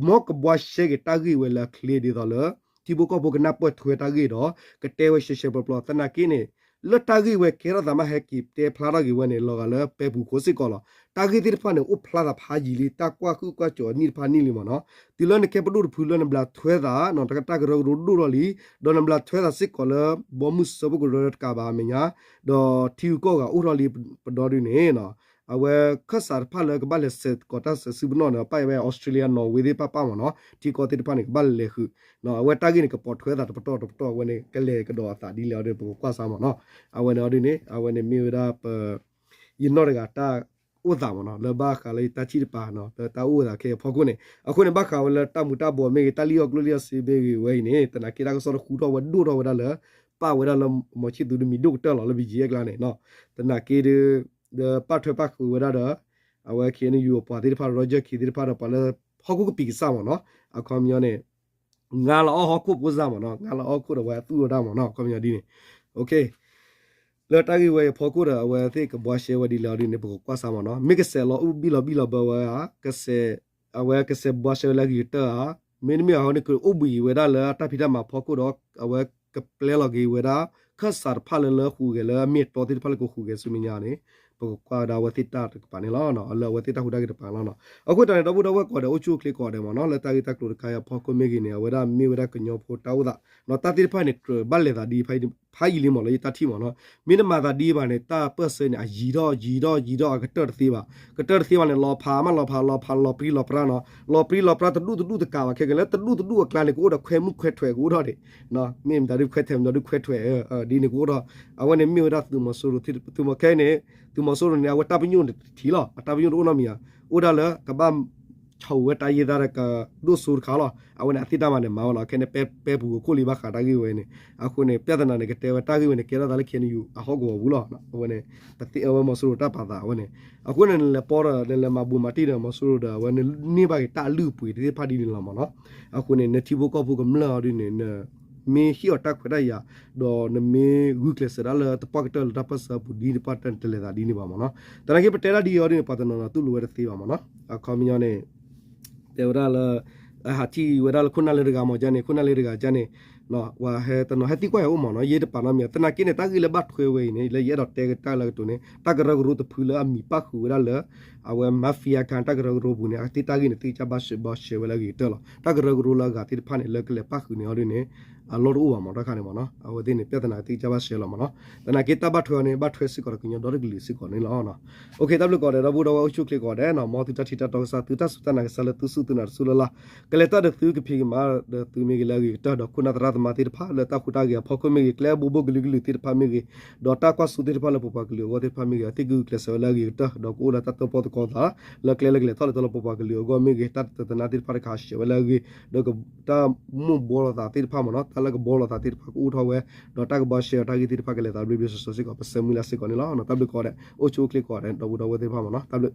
မ်ကဘှါရှဲက့ၤတၢ်ဂ့ၢ်ဝဲလၢအချ့ဒ်သိးလၢ ထံဖိကီၢ်ဖိကနၢ်ပၢၢ်ထွဲတၢ်ဂ့ၢ်ဒီး ကတဲဝဲရှဲရှဲပျီပျီ သနာ်က့န့ၣ် လၢတၢ်ဂ့ၢ်ဝဲကဲထီၣ်သးမးဟဲက့ၤတဲဖျါထီၣ်က့ၤဝဲန့ၣ် လီၤဂာ်လၢပဲပူၤခိၣ်စ့ၢ်ကီးလီၤ. တၢ်ဂ့ၢ်သ့ၣ်တဖၣ်န့ၣ် အိၣ်ဖျါသးဖးယံာ်လံ တၢ်ကွၢ်ဟုၣ်ကွၢ်စိးအနံၣ်တဖၣ်နံၣ်လံမ့ၢ်နီၤ. တုၤလၢနကဲပဒိၣ်တဖုလၢနဘျးထွဲသး တၢ်ကရၢကရိဒိၣ်ထီၣ်လံ ဒီးနဘျးထွဲသးစ့ၢ်ကီးလၢ ဘီမုၢ်စၢဖှိၣ်ကရၢတကးဘၣ်အမဲာ်ညါ ဒီးထံဂုၤကီၢ်ဂၤအိၣ်ထီၣ်လံပဒီဒုန့ၣ် အဝဲခၢၣ်စးတဖၣ်လၢကဘၣ်လဲၤစဲးကီးတၢ်စဲးဆူပနီၣ်န့ၣ် ပၣ်ဝဲ Australia Norway သ့ၣ်တဖၣ်ပၣ်မ့ၢ်နီၤ ထံကီၢ်သ့ၣ်တဖၣ်န့ၣ် ကဘၣ်လဲၤဃုာ် အဝဲတၢ်ဂ့ၢ်န့ၣ် ကပိာ်ထွဲသးတပတီၢ်တပတီၢ် အဝဲန့ၣ် ကလဲၤကဒီးအသးဒ်လဲၣ်အီၤဒီး ပကကွၢ်စးမ့ၢ်နီၤ. အဝဲန့ၣ်အီၤဒုန့ၣ် အဝဲန့ၣ်မ့ၢ်ဝဲဒၣ်ပ ယနီၢ်တဂၤတၢ်အိၣ်သးမ့ၢ်နီၤ လၢဘၣ်ဃးလၢယတၢ်ထံၣ်တပၤနီၤ လၢတၢ်အိၣ်သးခဲအံၤအဖီခိၣ်န့ၣ် အဃိန့ၣ် ဘၣ်ဃးဝဲလၢတၢ်မူၤတၢ်ဘှီးမ့ၢ်ဂ့ၤ တၢ်လံၣ်အီၣ်ကျိၣ်လံၣ်အီၣ်စ့မ့ၢ်ဂ့ၤဝဲအံၤန့ၣ် သနာ်က့တၢ်ကစီၣ်တဃူထီၣ်ဝဲဒိၣ်ထီၣ်ဝဲဒၣ်လၢ ပၣ်ဝဲဒၣ်လၢ မီၤဆံၣ်သူးဒုးမံၤဒိၣ်ကတၢၢ်လီၤလၢ ဘံၣ်ကၠံၣ်အကျါန့ၣ် သနာ်က့ဒီး ဒီးပာ်ထွဲပာ်ဃုာ်ဝဲဒၣ်ဒီး အဝဲ K N U အပှၤသ့ၣ်တဖၣ် Roger Khin သ့ၣ်တဖၣ်ဒီးပှၤလၢ ဟီၣ်ခိၣ်ကပံာ်ကစၢ်မ့ၢ်နီၤ အခီပညီန့ၣ် ငါလီၤအီၣ်ဟီၣ်ခိၣ်ဖိစၢ်မ့ၢ်နီၤ ငါလီၤအီၣ်ခိၣ်ဒီးဝဲသူၣ်ဝဲဒၣ်မ့ၢ်နီၤ အခီပညီဒ်န့ၣ် လၢတၢ်ဂ့ၢ်ဝဲအံၤအဖီခိၣ်ဒီး အဝဲသ့ၣ်ကဘှါရှဲဝဲဒ်လဲၣ်အီၤဒ်န့ၣ် ပကကွၢ်စးမ့ၢ်နီၤ မ့ၢ်ကစဲးလီၤအုၣ်ဘံၣ်လီၤဘံၣ်လီၤဘၢဝဲဧါ ကစဲး အဝဲကစဲးဘှါရှဲဝဲလၢအဂ့ၤကတၢၢ်ဧါ မ့တမ့ၢ်အဃိန့ၣ် ကအိၣ်ဘှံးဝဲဒၣ်လၢတၢ်ဖံးတၢ်မၤအဖီခိၣ်ဒီး အဝဲကပျဲလီၤက့ၤဝဲဒၣ် ခၢၣ်စးတဖၣ်လၢလၢဟူးဂဲၤလၢအမ့ၢ်အတီသ့ၣ်တဖၣ်လၢကဟူးဂဲၤဆူ မဲာ်ညါ န့ၣ် ပကကွၢ်ဝဲဒၣ်အဝဲသ့ၣ်တၢ်တကပၤန့ၣ်လီၤ. လၢအဝဲသ့ၣ်တၢ်ဟူးတၢ်ဂဲၤတကပၤန့ၣ်လီၤ. အဃိတၢ်န့ၣ် ဒီပုၢ်ဒီဝဲၢ်ကိးဂၤဒဲး အိၣ်ဆူၣ်အိၣ်ချ့ကိးဂၤဒဲးမ့ၢ်နီၤ, လၢတၢ်ဂ့ၢ်တၢ်ကျိၤတခါအံၤအဖီခိၣ်မ့ၢ်ဂ့ၤန့ၣ် အဝဲဒၣ်မ့ၢ်ဝဲဒၣ်ကညီဖိတၢ်အိၣ်သး, တၢ်သ့ၣ်တဖၣ်န့ၣ် ကြၢးဘၣ်လဲၤသးဒ်ဖးယံာ်လံမ့ၢ်နီၤ, လၢယတၢ်ထံၣ်မ့ၢ်နီၤ. မ့ၢ်နမၤသးဒ်အံၤဘၣ်န့ၣ် တၢ်ပၢၢ်ဆၢန့ၣ် အယံၤထီၣ်ယံၤထီၣ်ယံၤထီၣ် အကတၢၢ်တသ့ဘၣ်. ကတၢၢ်တသ့ဘၣ်န့ၣ် လီၤဖးမးလီၤဖးလီၤဖး လီၤပြံလီၤပြါနီၤ, လီၤပြံလီၤပြါ တဒူၣ်တဒူၣ်တကးဘၣ်. ခဲကနံၣ်လၢတဒူၣ်တဒူၣ်အကျါန့ၣ် ကအိၣ်ဒီးခွဲမုၣ်ခွဲထွဲကအိၣ်ထီၣ်ဒံး, မ့ၢ်မတၤဒုးခွဲထွဲ မတၤဒုးခွဲထွဲ ဒ်န့ၣ်ကအိၣ်ထီၣ်. အဝဲန့ၣ်မ့ၢ်ဝဲဒၣ်သုးမီၤစိရိၤ, သုးမီၤခဲအံၤန့ၣ် သုးမီၤစိရိၤန့ၣ် အဝဲတၢ်ပညိၣ်န့ၣ်တထံၣ်လီၤ. အတၢ်ပညိၣ်တအိၣ်နီတမံၤဧါ, အိၣ်ဒၣ်လၢကဘၣ် ဆိးဝဲတၢ်ယဲၢ်တၢ်ဒီးကဒိၣ်စိတခါလီၤ. အဝဲန့ၣ် အသ့ၣ်တၢ်မၤန့ၣ်မၤဝဲလီၤ. ခဲန့ၣ် ပဲပူၤကခိၣ်လံဘၣ်ဃးတၢ်ဂ့ၢ်ဝဲန့ၣ်. အဃိန့ၣ် ပြဿနာန့ၣ် ကတဲဝဲတၢ်ဂ့ၢ်ဝဲန့ၣ် ကဲထီၣ်သးလၢ ခ့ၣ်အဲၣ်ယူၣ် အဟီၣ်ကဝီၤပူၤလီၤ. အဝဲန့ၣ် တသ့အဝဲမီၤစိရိၤတၢ်ပာ်သးအဝဲန့ၣ်. အဃိန့ၣ် နလဲၤပီဒီး နလဲၤမၤဘူးမၤတံၢ်ဒီးမီၤစိရိၤဒီး အဝဲန့ၣ်န့ၢ်ဘၣ်က့ၤတၢ်အလုၢ်အပှ့ၤသ့ၣ်တဖၣ်ဒ်န့ၣ်လီၤမ့ၢ်နီၤ. အဃိန့ၣ် နထံဖိကီၢ်ဖိကမျၢၢ်အီၤဒ်န့ၣ် နမ့ၢ်ဟ့ၣ်အီၤတၢ်ခွဲးတၢ်ယာ် ဒီးနမ့ၢ်ဂုာ်ကျဲးစၢးဒၣ်လၢတပှၢ်ကတၢၢ်လၢတၢ်ပၢၢ်ဆၢအပူၤဒ်တပှၢ်ကတၢၢ်န့ၣ် တလဲၤသးဒ်န့ၣ်ဘၣ်မ့ၢ်နီၤ. သနာ်က့ ပတဲဒၣ်ဒ်အံၤအီၤဒ်န့ၣ် ပှၤတနီၤနီၤတူၢ်လိာ်ဝဲတသ့ဘၣ်မ့ၢ်နီၤ. အခီပညီန့ၣ် တဲဝဲဒၣ်လၢ ဟးထံၣ်ဝဲဒၣ်လၢခိၣ်နၢ်လၢတဂၤမ့ၢ်ကန့ၣ် ခိၣ်နၢ်လၢတဂၤကန့ၣ် ပှၤဟဲတနီၤဟဲသံကွၢ်ယၤအိၣ်မ့ၢ်နီၤ, ယဲတပာ်နီတမံၤ. သနာ်က့န့ၣ် တၢ်ဂ့ၢ်လၢဘၣ်ထွဲဝဲအံၤန့ၣ် လၢယအဲၣ်ဒိးတဲကတၢၢ်လၢကတိၤန့ၣ် တၢ်ကရၢကရိတဖုလၢအမံၤပၣ်ဃုာ်ဝဲဒၣ်လၢ အဝဲ mafia ကတၢ်ကရၢကရိပူၤန့ၣ် အသ့ၣ်တၢ်ဂ့ၢ်န့ၣ် သုကစၢ်ဘၣ်ဘီရှဲဝဲလၢအဂ့ၤကတၢၢ်လီၤ. တၢ်ကရၢကရိလၢအဂၤသ့ၣ်တဖၣ်န့ၣ် လၢကလဲၤပၣ်ဃုာ်န့ၢ်အီၤဒ်န့ၣ် အလီၢ်တအိၣ်ဘၣ်မ့ၢ်တခါန့ၣ်မ့ၢ်နီၤ. အဝဲသ့ၣ်န့ၣ် ပြဿနာသုကစၢ်ဘၣ်ရှဲလီၤမ့ၢ်နီၤ. သနာ်က့တၢ်ဘၣ်ထွဲအီၤန့ၣ် ဘၣ်ထွဲစ့ၢ်ကီးဒီးကညီဒီတကလုာ်စ့ၢ်ကီးန့ၣ်လီၤ. တၢ်ဘျုးကိးဂၤဒဲး ဒီပုၢ်ဒီဝဲၢ်အိၣ်ဆူၣ်အိၣ်ချ့ကိးဂၤဒဲးနီၤ, မ်သုတၢ်ထံၣ်တၢ်တီကစၢ် သုတၢ်စူၢ်တၢ်နာ်ကစၢ်လၢသုစူၢ်သုနာ်တစူၢ်လၢ်လၢ် ကလဲၤတၢ်ဒီးသုကဖံးကမၤဒီးသုမ့ၢ်ဂ့ၤလၢအဂ့ၤကတၢၢ် ဒီးခိၣ်နၢ်သရၣ်သမါသ့ၣ်တဖၣ်လၢတၢ်ဟူးတၢ်ဂဲၤအဖီခိၣ်မ့ၢ်ဂ့ၤ, ကျဲအဘိဘိကလုာ်ကလုာ်သ့ၣ်တဖၣ်မ့ၢ်ဂ့ၤ, ဒီးတၢ်ကွၢ်စိသ့ၣ်တဖၣ်လၢပပှၤကလုာ်အဂီၢ်သ့ၣ်တဖၣ်မ့ၢ်ဂ့ၤ, အဝဲသ့ၣ်ကဂုာ်ကျဲးစၢးဝဲလၢအဂ့ၤကတၢၢ် ဒီးကအိၣ်ဒီးတၢ်တၢၣ်ပီၣ်သကိးသး လၢကျဲလၢကလဲၤထီၣ်လဲၤထီလၢပပှၤကလုာ်အဂီၢ်မ့ၢ်ဂ့ၤ, တၢ်တသနာ်သ့ၣ်တဖၣ်တခါဆှဲးဝဲလၢအဂ့ၤ, ဒီးတၢ်မိၣ်ဘှီလိာ်သးသ့ၣ်တဖၣ်မ့ၢ်နီၤ, တၢ်လၢကဘှီလိာ်သးသ့ၣ်တဖၣ်ကအိၣ်ထီၣ်ဝဲ, ဒီးတၢ်ကဘှီရှဲအီၤတၢ်ဂ့ၢ်သ့ၣ်တဖၣ်ကလဲၤသးဘျ့ဘျ့ဆှီဆှီစ့ၢ်ကီး ပဆၢမုၢ်လၢ်စ့ၢ်ကီးန့ၣ်လီၤ. တၢ်ဘျုးကိးဂၤဒဲး အိၣ်ဆူၣ်အိၣ်ချ့ကိးဂၤဒဲး ဒီပုၢ်ဒီဝဲၢ်သ့ၣ်တဖၣ်မ့ၢ်နီၤ, တၢ်ဘျုး